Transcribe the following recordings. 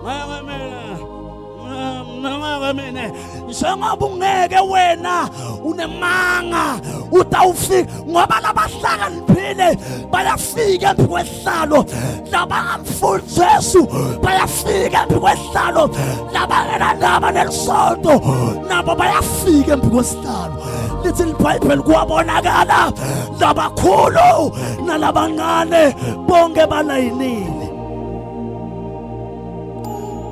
Ngeke mina, ngeke mina. Njengoba ungeke wena unemanga, utawufika ngoba labahlakaniphile bayafika embi kwesihlalo, labangamfuni Jesu bayafika embi kwesihlalo, labangenandaba nelisonto nabo bayafika embi kwesihlalo. Lithi iBhayibheli kuwabonakala labakhulu nalabancane bonke balayinile.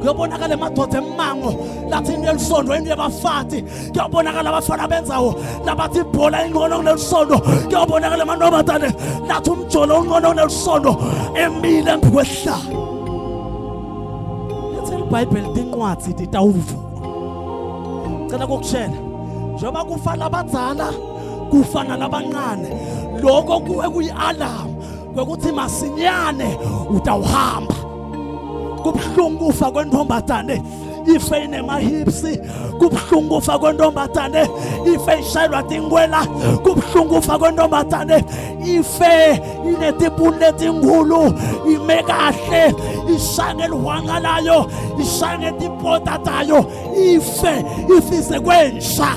Kuyobonakala emadoda emmango lathi into yelisondo into yabafati. Kuyobonakala abafana benzawo labathi ibhola ingcono kunelisondo. Kuyobonakala amantombazane lathi umjolo ungcono kunelisondo, emile embi kwesihlalo. Lithi iBhayibheli tincwadi titawuvulwa. Cela kokutshela, njengoba kufa labadzala kufa nalabancane, lokho kuwe kuyi-alarm kwekuthi masinyane utawuhamba. Kubuhlungu kufa kwentombazane ife inemahipsi, kubuhlungu kufa kwentombazane ife ishayelwa tinkwela, kubuhlungu kufa kwentombazane ife inetibuni letinkulu, ime kahle, ishaya ngelihwanga layo, ishaya ngetipota tayo, ife ifise kwensha.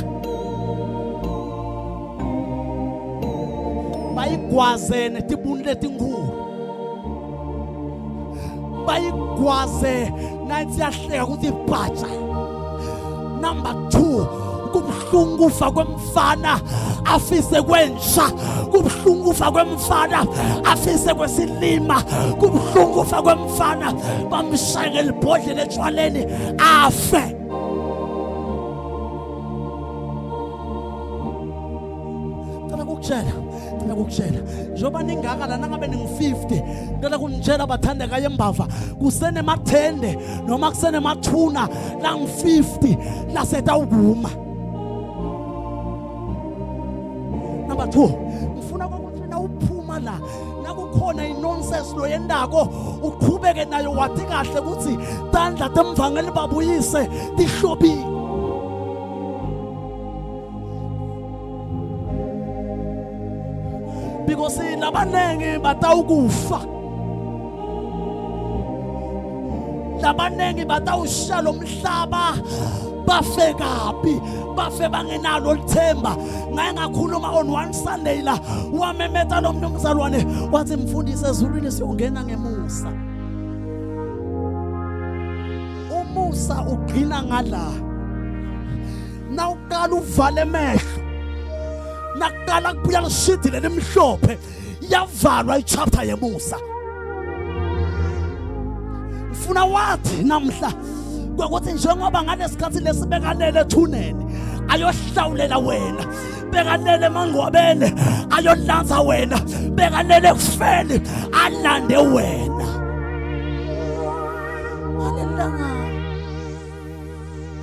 Bayigwaze netibuni letinkulu, bayigwaze nathi yahleka ukuthi ibhatsha. Number 2, kubuhlungu kufa kwemfana afise kwensha, kubuhlungu kufa kwemfana afise kwesilima, kubuhlungu kufa kwemfana bamshaye ngelibhodlela etshwaleni afe. Cela kukutshela, cela kukutshela, njengoba ningaka la, nangabe ningu-50, ngicela kunitshela bathandekayo embava, kusenemathende noma kusenemathuna langu-50 lasetawukuma. Number 2, ngifuna ukuthi nawuphuma la, nakukhona inonsense loyendako uqhubeke nayo, wathi kahle ukuthi tandla temvangeli babuyise tihlobile. Because labanengi batawukufa, labanengi batawushiya lo mhlaba bafe kabi, bafe bangenalo lithemba. Ngaye ngakhuluma on one Sunday la, wamemeta lo mnumzalwane wathi, mfundisi, ezulwini siyongena ngemusa. Umusa ugcina ngala nawuqala uvale emehlo, nakuqala kubuya lishidi lelimhlophe, yavalwa ichapter yemusa. Ngifuna wathi namhla kwekuthi njengoba ngalesikhathi lesibekalele ethuneni ayohlawulela wena, bekalele emangcwabeni ayolanza wena, bekalele ekufeni alande wena.